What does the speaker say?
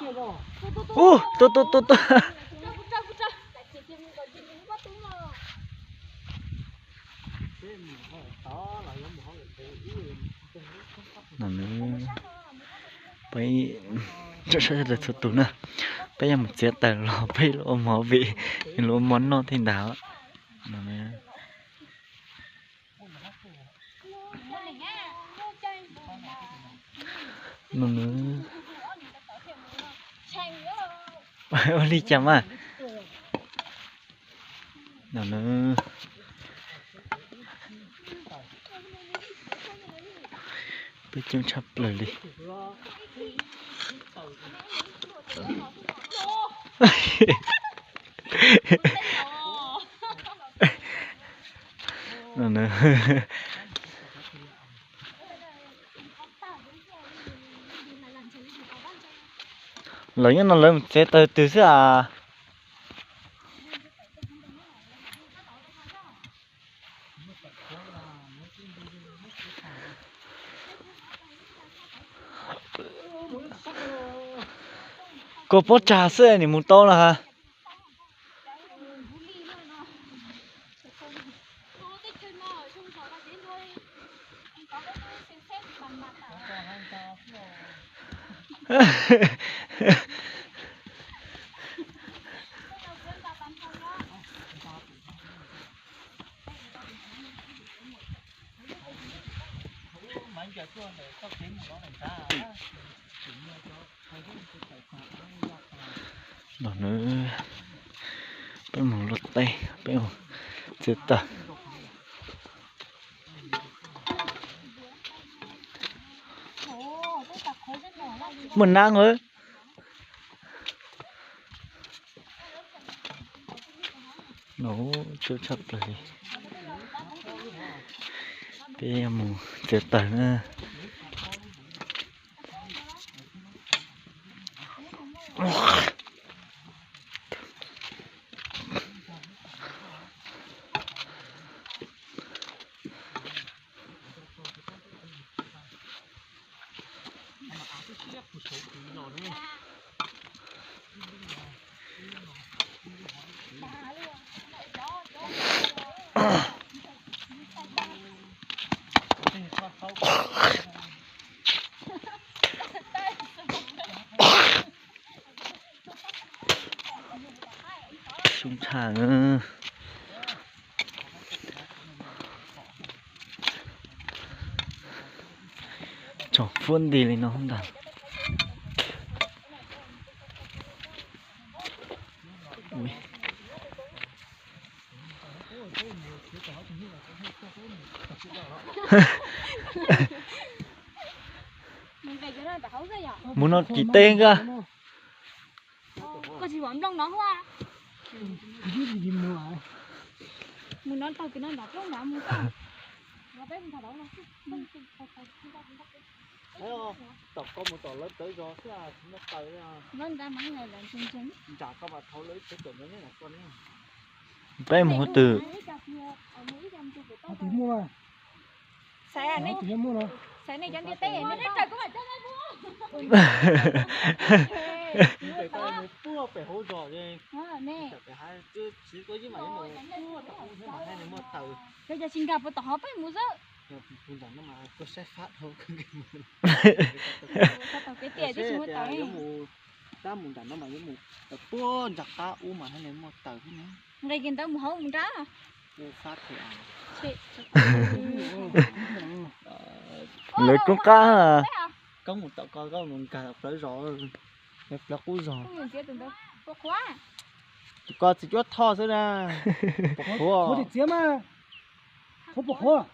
Ub, tuaj tuaj tuaj tuaj. No na, peb tso saib txhua tus na, peb yuav mus txiav taws los peb yuav ua mov vim yuav ua mov noj thiab ntag. No na, ua li cas mas. No na, peb coob tshaj plaws li. No na, lawv nyob no lawv mus txiav taws twg xwb as. Koj pob tsag xwb nim mus tau no ha. No na, peb mus luaj teb, peb mus txiav taws. Muaj nab lawm. No, coob tshaj plaws li. Peb mus txiav taws na. Xyoob tshaj na. Tsoom fuab nti li no ntag. Mus no cim teb nkaj. Mus no taug kiag no nram roob nrad mus. Tom koj mus tom lawv plawv zos xwb, tsis muaj taws li. Nram koj mas thauv lawv ib txhia caum ntawd neb lam koj ne. Peb mus hauv twg? Puag pem hauv zos, pem hav twb tsis koj yeej mam mus puag tom ub thiab mam hais nws muaj taws. Yog cov tsis nkag puag tom hov peb mus xwb. Tus ntawm no mas koj saib fab dhau. Tau kev tiag twb tsis muaj taws. Tab mus nram no mas yuav mus puag nram qab ub mas thiaj li muaj taws thiab ne. Nqis kiag ntawd mus hauv mus nrad. Ub fab thiab. Lawv roob qab. Koj mus tom ko koj mus nkag plawv zos, plawv qub zos. Tus ko txiv cuab tho xwb na. Pom qhuav. Qhuav tim txiav mas. Qhuav pom qhuav.